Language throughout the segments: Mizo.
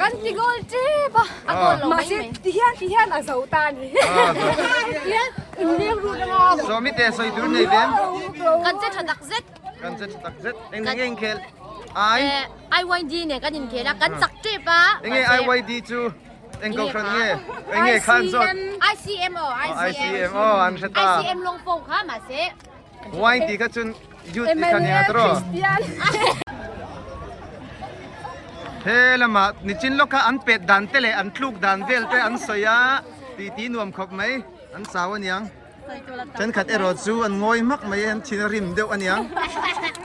Kan ti goal tep a. A goal lo mai Mahse mai. ti hian ti hian a zo ta a ni. Ti hian inleng rut anga. Sawmi te sawi tur nei ve em? Kan che tha tak zet. Kan che tha tak zet. Eng nge inkhel? I? IYD nen kan inkhel a, kan chak tep a. Eng nge IYD chu? Eng kohhran nge? Eng nge khan zawt? ICM aw, ICM. ICM aw, an hre ta. ICM lawng pawh kha mahse. Y tih kha chun youth tih kha nia tawh. He lamah nichin lawk kha an pet dan te leh an tluk dan vel te an sawi a, tih tih nuam khawp mai, an chau aniang. Thenkhat erawh chu an ngawi hmak mai an thin a rim deuh aniang.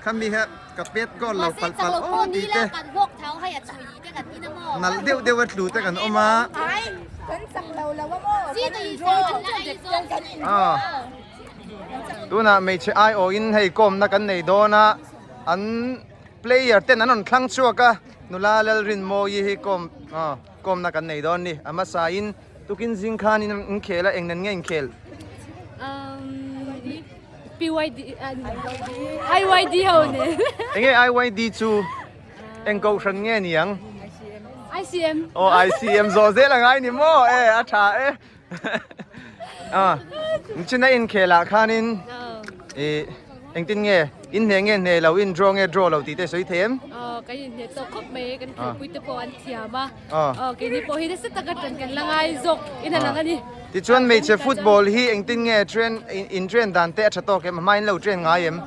Khami kha ka pet goal lo palh palh aw tih te. Nalh deuh deuh a tlu te kan awm a. Tunah hmeichhe aiawhin hei kawmna kan nei dawn a, an player ten an rawn thlang chhuak a, nula Lalrinmawii hi kawm kawmna kan nei dawn a ni. A hmasain tukin zing khanin inkhel a, eng nen nge inkhel? PYD IYD ho nen. Enge IYD chu eng kohhran nge niang? ICM. Aw ICM zawh zel a ngai ni maw? E a tha e. A china inkhel ah khanin ih engtin nge in hne nge hne lo in draw nge draw lo tih te sawi thei em? Aw kan inhne tawh khawp mai kan khelpui te pawh an thiam a aw keini pawh hi nasa taka tan kan la ngai zawk in a lang a ni. Tichuan hmeichhe football hi engtin nge train in train dan te a tha tawk em? A hmain lo train ngai em?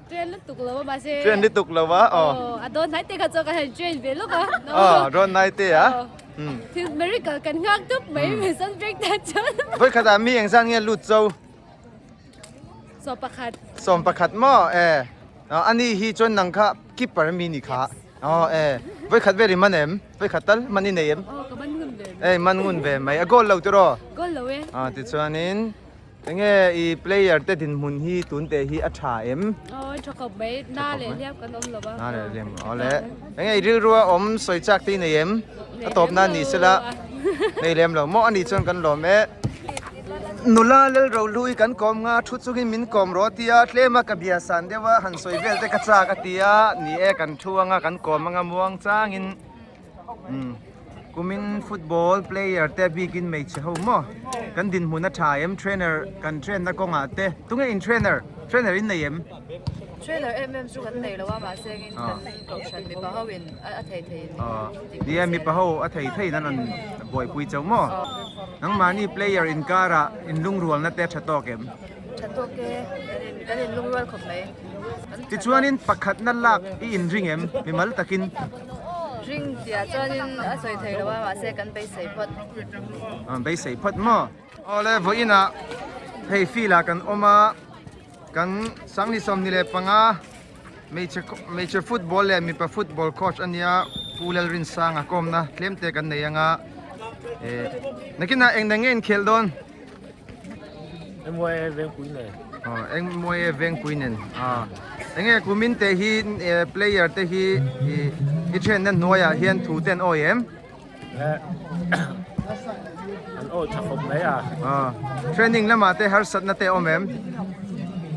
Train lutuk lo a mahse Train lutuk lo a aw. Aw a dawn hnai te kha chuan kan han train ve lawk a. Aw dawn hnai te a. Thil miracle kan nghak dup mai mai sun break tan chuan. Vawikhatah mi engzan nge lut zo? 11. 11 maw e. Ani hi chuan nang kha keeper mi ni kha. Aw e. Vawikhat vel i man em? Vawikhat tal man i nei em? Aw ka man ngun ve. Ei man ngun ve mai. A goal lo tiraw? Goal lo e. A tichuanin Enge i player te dinhmun hi tun teh hi a tha em? Aw a tha khawp mai, na leh hliam kan awm lo va. Na leh hliam, aw le. Enge i rilrua awm sawi chak te i nei em? A tawp nan ni sela nei lem lo maw ani chuan kan lawm e. Nula Lalrohlui kan kawm nga thu chungin min kawm rawh a tia, tlema ka bia san deuh a han sawi vel te ka chak a tia, ni e kan thu anga kan kawm anga muang changin. Umm kumin football player te bikin hmeichhe ho maw kan dinhmun a tha em trainer kan train na kawngah te tunge in trainer trainer in nei em? Trainer em em chu kan nei lo a mahse engin kan kohhran mipa ho in a thei thei in Nia mipa ho a thei thei in an rawn buaipui chauh maw nangmahni player inkarah inlungrualna te a tha tawk em? Tha tawk e kan inlungrual khawp mai. Tichuanin pakhatna lak i inring em mimal takin? Ring tia chuanin a sawi thei lo a mahse kan beisei phawt. Beisei phawt maw? Awle vawiinah hei field ah kan awm a, kan Sangni 25 hmeichhe hmeichhe football leh mipa football coach a nia Pu Lalrinsanga kawmna tlem te kan nei anga eh nakinah eng eng nge inkhelh dawn? MYA Vengpui nen. Aw MYA Vengpui nen. Aw enge kumin te hi player te hi i thianna hnuaiah hian thu te an awi em? An awi tha khawp mai a. Aw training lamah te harsatna te a awm em?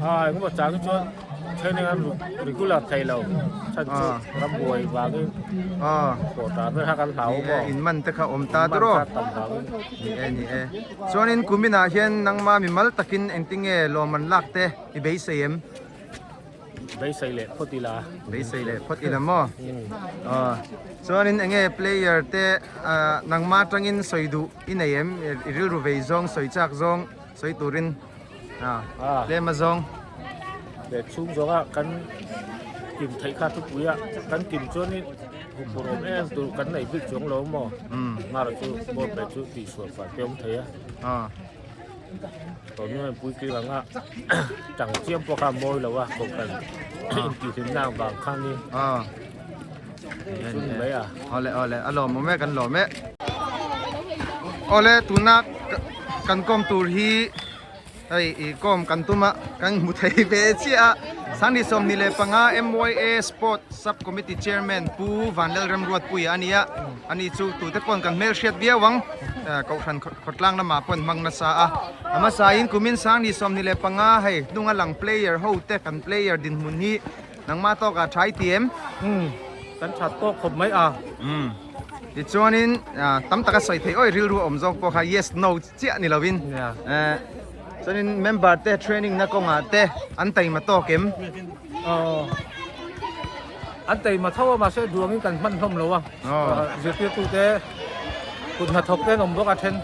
Aw engemaw chang hi chuan Training an regular thei lo chhan chu rambuai vangin pawh ta ber kha kan hlau maw. In man te kha awm ta tawh. Ni e ni e. Chuanin kuminah hian nangma mimal takin engtinge lawm an lak te i beisei em? Beisei leh phawt ila. Beisei leh phawt ila maw? Chuanin enge player te nangma atangin sawi duh i nei em? I rilru vei zawng sawi chak zawng sawi turin. Tlem a zawng. Leh chhung zawnga kan kim theih kha thupui a, kan kim chuanin huphurh awm em tur kan nei bik chuang lo maw? Ngar chu ball pet chu tihsual fai te awm thei a. Tawh nu hian puitling anga tang chiam pawh kha a mawi lo a, kohhran intihhlimna ang vang khanin chu ni mai a. Awle awle a lawmawm e kan lawm e. Awle tuna kan kawm tur hi hei i kawm kan tum a kan hmu thei ve chiah a Sangni 25 MYA Sport Sub Committee Chairman Pu Vanlal Remruatpuia a ni a ani chu tute pawn kan hmelhriat viau ang kohhran khawtlang lamah pawn hmang nasa a a hmasain kumin Sangni 25 hei hnunga lang player ho te kan player dinhmun hi nangmah tawkah tha i ti em? Kan that tawk khawp mai a. Tichuanin tam taka sawi theih awih rilru a awm zawk pawh kha yes no chiah ni lovin chuanin member te training na kawngah te an taima tawk em? Aw an taima tho a mahse duangin kan hman hlawm lo a zirtirtu te kut hnathawk te an awm bawk a then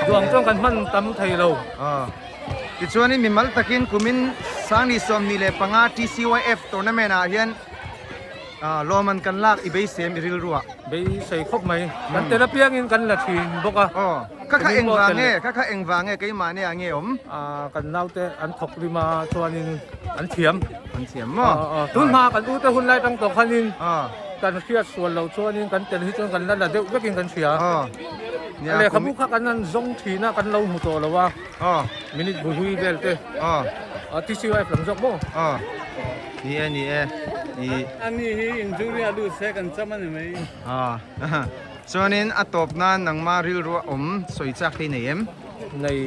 duang chuan kan hman tam thei lo. Tichuanin mimal takin kumin Sangni 25 TCYF tournament ah hian Lawman kan lak i beisem i rilru ah. Beisei khawp mai. Kan tel apiangin kan la thin bawk a. Aw. Kha kha eng vang nge? Kha kha eng vang nge? Keimah nge ah nge awm? Kan naute an thawk rim a chuanin an thiam. An thiam maw? Aw. Tun hma kan ute hun lai tang tawh khanin kan hriat sual loh chuanin kan tel hi chuan kan la la deuh vekin kan hria. Aw. Lehkhabu kha kan han zawng thin a kan lo hmu tawh lo a. Aw. Minute buhui vel te. Aw. TCYF lam zawk maw? Aw. Ni e, ni e. Ni. Ani hi injury a lut se kan cham a ni mai. Aw. Chuanin a tawp nan nangma rilru a awm sawi chak te i nei em? Nei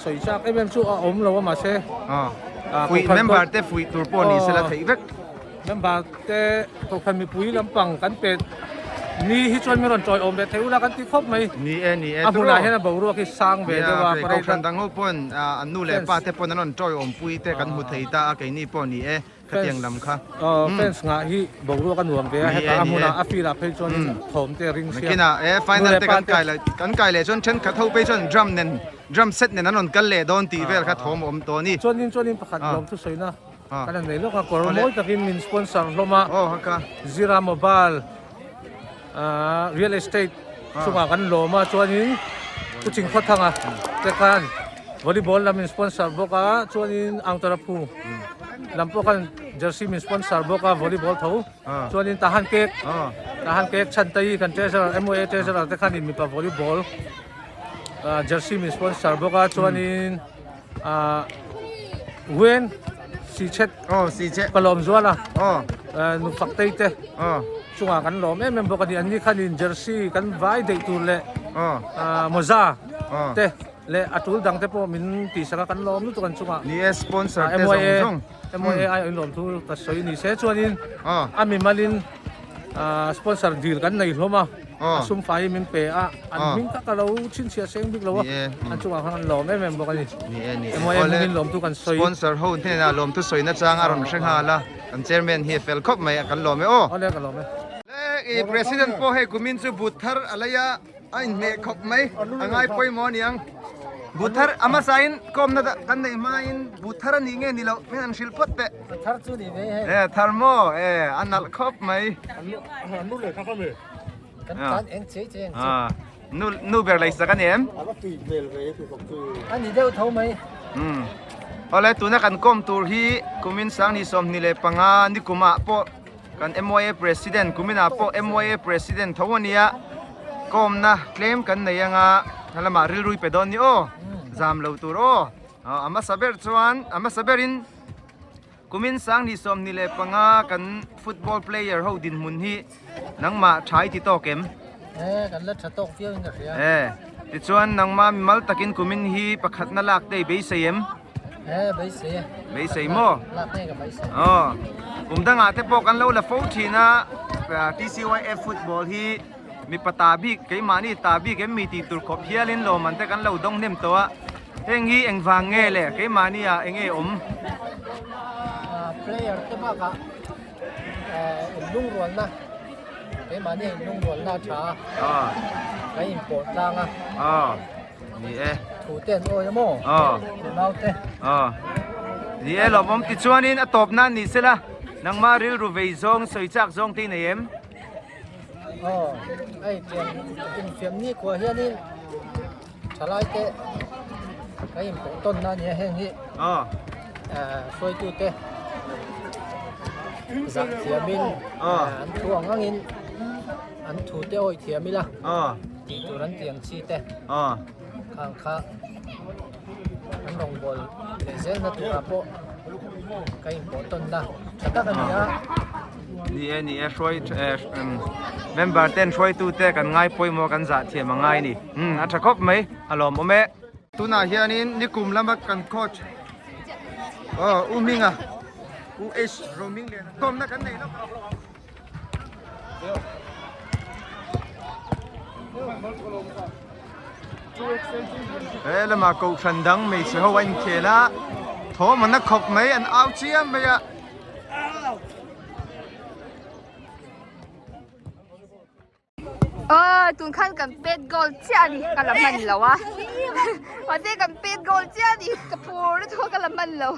sawi chak em em chu a awm lo a mahse. Aw. Fuih member te fuih tur pawh ni sela theih vek. Member te kohhran mipui lampang kan pet ni hi chuan min rawn tawiawm ve thei ula kan ti khawp mai. Ni e, ni e. A hmunah hian a boruak hi sang ve deuh a. Nia, kohhran dang ho pawn an nu leh pa te pawn an rawn tawiawm pui te kan hmu thei ta a, keini pawh ni e khatiang lam kha. Fans ngah hi boruak a nuam ve a, hetah a hmunah a field ah phei chuan thawm te a ring sia. Nakinah e final te kan kai leh kan kai leh chuan thenkhat ho phei chuan drum nen drum set nen an rawn kal leh dawn tih vel kha thawm a awm tawh a ni. Chuanin chuanin pakhat lawm thusawi na. Kan han nei lawk a, kawr mawi takin min sponsor hlawm a, Zira Mobile Real Estate chungah kan lawm a, chuanin Kuching Khawthanga te khan volleyball lam min sponsor bawk a, chuanin Angtaraphu lam pawh khan jersey min sponsor bawk a volleyball tho, chuanin Tahan Cake, Tahan Cake Chhantai kan treasurer MOA treasurer te khanin mipa volleyball jersey min sponsor bawk a, chuanin. Wen si chet oh si chet ka lawm zual a oh nu fak tei te oh chungah kan lawm em em bawk a ni an ni khan in jersey kan vai deih tur leh oh mawza oh te leh a tul dang te pawh min tih sak a kan lawm lutuk an chungah ni e sponsor te zawng zawng MOA ai in lawm thu ka sawi ni se chuanin oh a mimalin sponsor dil kan nei hlawm a a sum fai min pe a an hming tak a lo chhinchhiah seng bik lo a an chungah khan an lawm em em bawk a ni emaw em hmingin lawmtu kan sawi sponsor ho hnenah lawmtu sawina chang a rawn hre nghal a kan chairman hi a fel khawp mai a kan lawm e aw awle ka lawm e i president pawh hei kumin chu but thar a lei a a inhmeh khawp mai a ngai pawimawh a niang but thar a hmasa in kawmna kan neih hmain but thar a nih nge ni loh min han hrilh phawt teh thar chu ni ve hei e thar maw e a nalh khawp mai Kan tlan eng chei chei ang chu. Nu nu ber lei sak a ni em? A va tui hmel ve ti bawk chu. A ni deuh tho mai. Um. Awle tuna kan kawm tur hi kumin sangni 25 ni kumah pawh kan MYA president kuminah pawh MYA president tho a nia kawmna tlem kan nei anga lamah rilrui pe dawn ni aw zam lo tur aw a hmasa ber chuan a hmasa berin Kumin sangni 25 kan football player ho dinhmun hi nangmah tha i ti tawk em? E, kan la tha tawk viau in ka hria. E, tichuan nangmah mimal takin kumin hi pakhatna lak te i beisei em? E, beisei e. Beisei maw? Lak ngei ka beisei. Aw, kum dangah te pawh kan lo la fo thin a, TCYF football hi mipa ta bik, keimahni ta bik em mi tih tur khawp hialin lawmman te kan lo dawng hnem tawh a. Heng hi engvang nge le keimahni ah enge awm? Player te bakah inlungrualna keimahni ah inlungrualna a tha a, kan inpawh tlang a. Ni e. Thu te an awi a maw? Thu nau te. Ni e lawmawm tichuanin a tawp nan ni sela nangmah rilru vei zawng sawi chak zawng te i nei em? Aw hei tiang infiam nikhua hianin Thalai te ka inpawh tawn na ania heng hi hruaitu te zah thiamin an thu ang angin an thu te awih thiam ila tih tur an tih ang chi te khang kha an rawngbâwl leh zelna turah pawh ka inpawh tawn na tha tak a ni a. Ni e, ni e, hruai member ten hruaitu te kan ngai pawimawh kan zah thiam a ngai a ni. Umm a tha khawp mai, a lawmawm e. Tunah hianin nikum lama kan coach aw U Hminga, U H Roming Liana kawmna kan nei lawk a. He lamah kohhran dang hmeichhe ho a inkhel a, thawm an la khawp mai, an au chiam mai a. Aw tun khan kan pet goal chiah a ni ka la hman lo a mahse kan pet goal chiah a ni ka phur lutuk a ka la hman lo.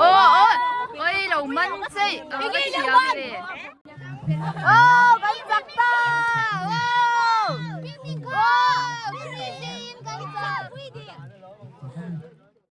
Aw aw oi lo man che a va thiam ve. Aw kan chak ta.